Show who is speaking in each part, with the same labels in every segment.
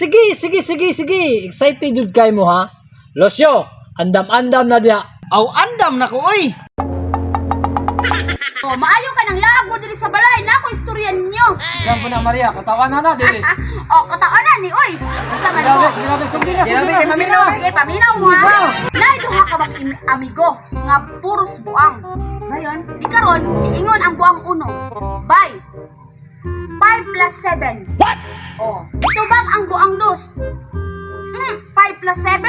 Speaker 1: Sige, sige, sige, sige. Excited jud kay mo ha. Losyo, andam-andam na diha.
Speaker 2: Aw, andam na ko oy.
Speaker 3: Oh, maayo ka nang laag mo diri sa balay. Na ako istorya ninyo.
Speaker 1: Saan po na Maria? Katawan na na dili.
Speaker 3: Oh, kataonan ni oy. Unsa man ko?
Speaker 1: Grabe, grabe, sige na, sige
Speaker 2: Grabe
Speaker 1: na,
Speaker 2: kay
Speaker 1: sige
Speaker 2: maminaw,
Speaker 1: na.
Speaker 3: Sige, paminaw mo ha. Nay duha ka mag amigo nga puros buang. Ngayon, di karon niingon ang buang uno. Bay. 5 plus 7. What? Oh, tubag ang buang dos. 5 plus 7?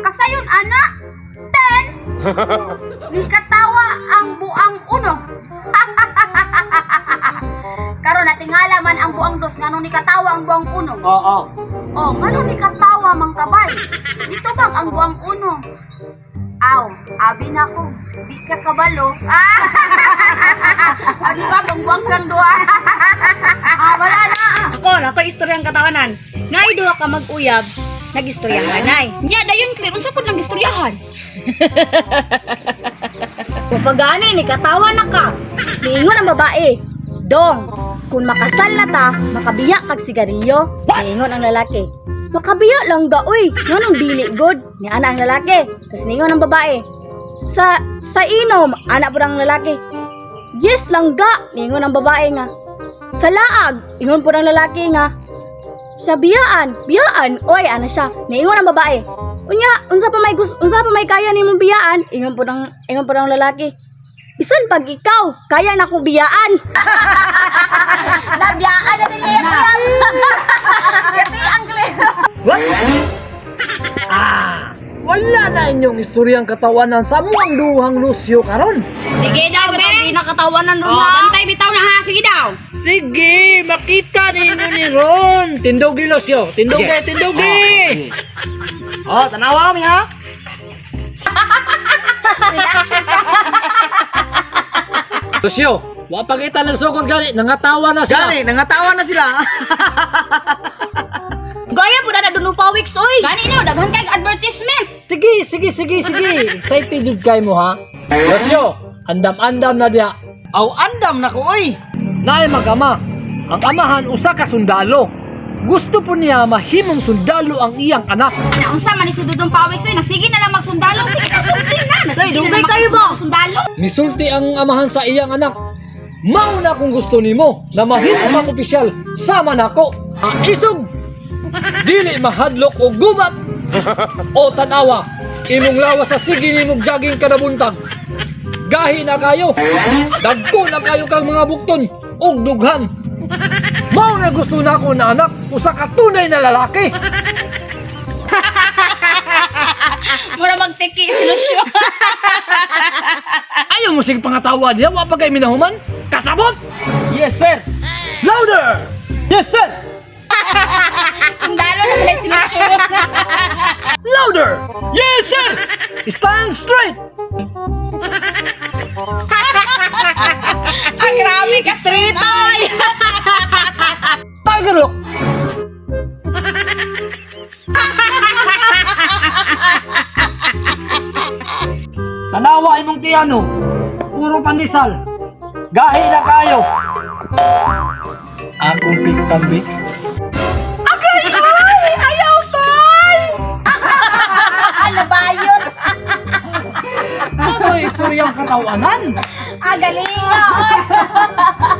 Speaker 3: Kasayon, ana? 10? Ni katawa ang buang uno. Karon natingala man ang buang dos nganong ni katawa ang buang uno.
Speaker 1: Oo.
Speaker 3: Oh, ngano ni katawa mang kabay? Nitubag ang buang uno. Aw, abi na ko. Di ka kabalo. Ah! Ah, di ba buang sang duha?
Speaker 4: Ah, wala na. Ako, nako istoryang katawanan. Nay duha ka mag-uyab, nagistoryahan nay.
Speaker 3: Nya dayon clear unsa pud nang gistoryahan?
Speaker 4: Pagani ni katawa na ka. Niingon ang babae. Dong, kung makasal na ta, makabiya kag sigarilyo. Niingon ang lalaki. Makabiya lang ga, uy. Nganong dili good? Ni ana ang lalaki. Tas niingon ang babae. Sa inom, ana pud ang lalaki. Yes lang ga, niingon ang babae nga. Sa laag, ingon pud ang lalaki nga. Sa biyaan, biyaan, oy ana siya. Niingon ang babae. Unya, unsa pa may kaya nimong biyaan? Ingon pud ang lalaki. Bisan pag ikaw, kaya na akong biyaan.
Speaker 3: Nabiyaan na dili ang Yati ang clear.
Speaker 1: What? Ah, wala na inyong istoryang katawanan sa muang duhang Lucio karon.
Speaker 3: Sige daw, be.
Speaker 4: Di nakatawanan ron
Speaker 3: Oh,
Speaker 4: ha.
Speaker 3: bantay bitaw na ha. Sige daw.
Speaker 1: Sige, makita ninyo ni Ron. Tindogi Lucio, tindogi, tindogi.
Speaker 2: Oh, tanawa mi ha.
Speaker 1: Lucio, wa pa kita nagsugod gani, nangatawa na sila.
Speaker 2: Gani, nangatawa na sila.
Speaker 4: Gaya po na dunong pawiks oy.
Speaker 3: Gani no, daghan kay advertisement.
Speaker 1: Sige, sige, sige, sige. Excited jud kay mo ha. Lucio, andam-andam na diha.
Speaker 2: Aw, andam na ko oy.
Speaker 1: Naay mag-ama. Ang amahan usa ka sundalo. Gusto po niya mahimong sundalo ang iyang anak.
Speaker 3: Na unsa man ni si Dudong Pawik soy, nasige na lang magsundalo. Sige na sulti na. Nasige
Speaker 4: Ay,
Speaker 3: na
Speaker 4: dugay
Speaker 3: lang
Speaker 4: kayo ba?
Speaker 3: magsundalo.
Speaker 1: Misulti ang amahan sa iyang anak. Mao na kung gusto nimo na mahimo kang opisyal sama nako. Ang isog dili mahadlok o gubat o tanawa imong lawas sa sige nimog jogging kada buntag. Gahi na kayo. Dagko na kayo kang mga bukton ug dughan. Mao na gusto nako na anak usa ka tunay na lalaki.
Speaker 3: Mura magtiki si Lucio.
Speaker 1: Ayaw mo sige pangatawa diya, wa pa kay minahuman. Kasabot!
Speaker 2: Yes, sir.
Speaker 1: Louder!
Speaker 2: Yes, sir.
Speaker 3: Sundalo na pala si Lucio.
Speaker 1: Louder!
Speaker 2: Yes, sir.
Speaker 1: Stand straight!
Speaker 3: Ah, grabe ka
Speaker 4: Straight oy.
Speaker 1: Tiger look! Tanawa imong tiyano. Puro pandesal. Gahi na kayo. Akong pigtambi.
Speaker 3: Ah, nabayot.
Speaker 1: Ano istoryang katawanan?
Speaker 3: Ah, galing ah.